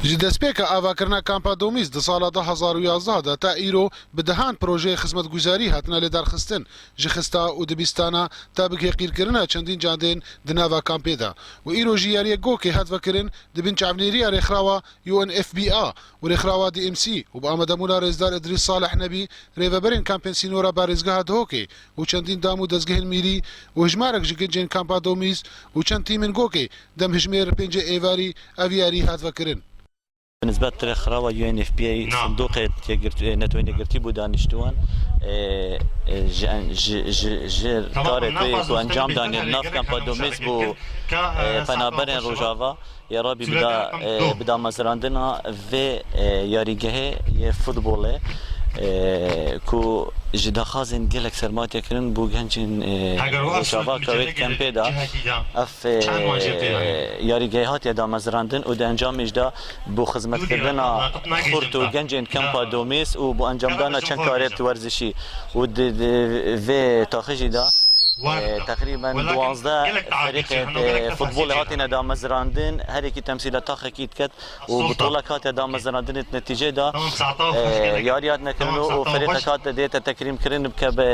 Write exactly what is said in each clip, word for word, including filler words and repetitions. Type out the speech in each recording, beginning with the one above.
Ji destpêka avakirina Kampa Domîs di sala du hezar û yazdeh de ta îro bi dehan projeyê xizmetguzarî hatine lêdarxistin, ji xista û dibistana ta bi guhêqîrkirina çendîn cadên di nava kampê de û îro jî yariyek gokê hat vekirin di bin çavnêriya rêxrawa U N F P A û rêxrawa D M C û bi amadebûna rêzdar Idrîs Salih Nebî, rêveberên kampên sînora parêzgeha Dihokê û çendîn dam û dezgehên mîrî û hijmarek ji gencên Kampa Domîs û çend tîmên gokê dem hijmêr pêncê êvarî ev yarî hat vekirin. Bi nisbet rêxrawa U N F P A, Na. Sindoqê Yekgirtî, Netewên Yekgirtî bû daniştiwan, e, e, ji, ji, ji, ji Tamam, karê ondan ku, fazla ku encam üstüne danê li nav gerek Kampa kalmamış Domîs bû, e, e, penaberên Rojava. Ya Rabî bida, e, bi damezrandina vê, e, yarîgehê yê futbolê, e, ku ji daxwazên gelek sermatiye kirin bû gencên, e, Rojava kewêt kempê de. Ev, e, yarîgehê hatiye damezrandin û di encamê jî de bo xizmetkirina xurt û gencên Kampa Domîs û bo encamdana çend karê werzişî û di, di vê taxê jî de, e, teqrîben duwazdeh ferîqê, e, futbolê hatine damezrandin, her yekî temsîla taxekî diket û bi tolek hate damezrandinê di netîcê de, e, yarî hatine kirin û ferîqek hate dête tekrîm kirin bike bi,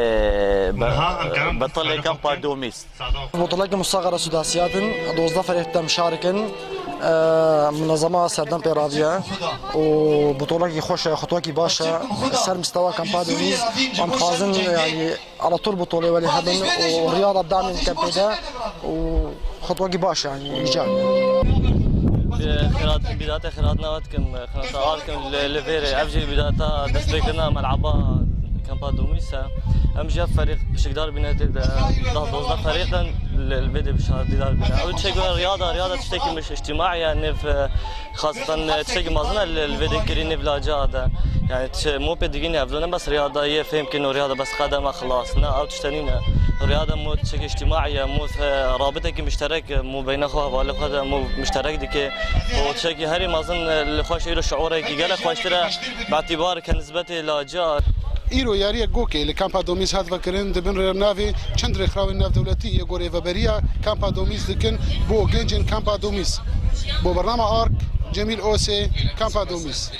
bi, bi tilê Kampa Domîs. Butulekî musagara Sudasiyat in, duwazdeh ferîq dem şarikin, e, munezema serdem pê raviye û butulekî xweş e, xutwekî baş e, ser mistewa Kampa Domîs, em dixwazin, yani, Ala tur butolê welê hebin û riyada damên kempê de û xutwekî baş, yani, îcar. Xêrat, bidate xêrat navet kim, xêrat ar kim li, li vêrê. Ev jî bidata destpêkirina mel'aba Kampa Domîs e. Em jî ev ferîq pişikdar bîne tê de. Deh dozdeh ferîq in li, li vê de pişikdar bîne. Ew çek riyada, riyada tiştekî miş îctimai ye, nêv, e, Xaseten, e, tiştekî mezin e li, li vê dê kirî nêv laca de. Yani, çi, mo pê digînî ev ne bes riyada ye, fêm kirin û riyada bes qedem e, xilas. Ne, ew tişte nîne. Riyada mo tiştekî îctimai ye, mo, e, rabitekî mişterek, e, mo beyna xwe, hevalê xwe de mo mişterek dike. Û tiştekî herî mezin, e, li xwe îro şiûrekî gelek xweştir e, bi îtîbar ke nisbetê laca. Îro yariyek gokê li Kampa Domîs hat vekirin, di bin rênavê çend rêxrawên navdewletî yê ku rêveberiya Kampa Domîs dikin bo gencên Kampa Domîs. Bo bernama Ark, Cemîl Osê, Kampa Domîs.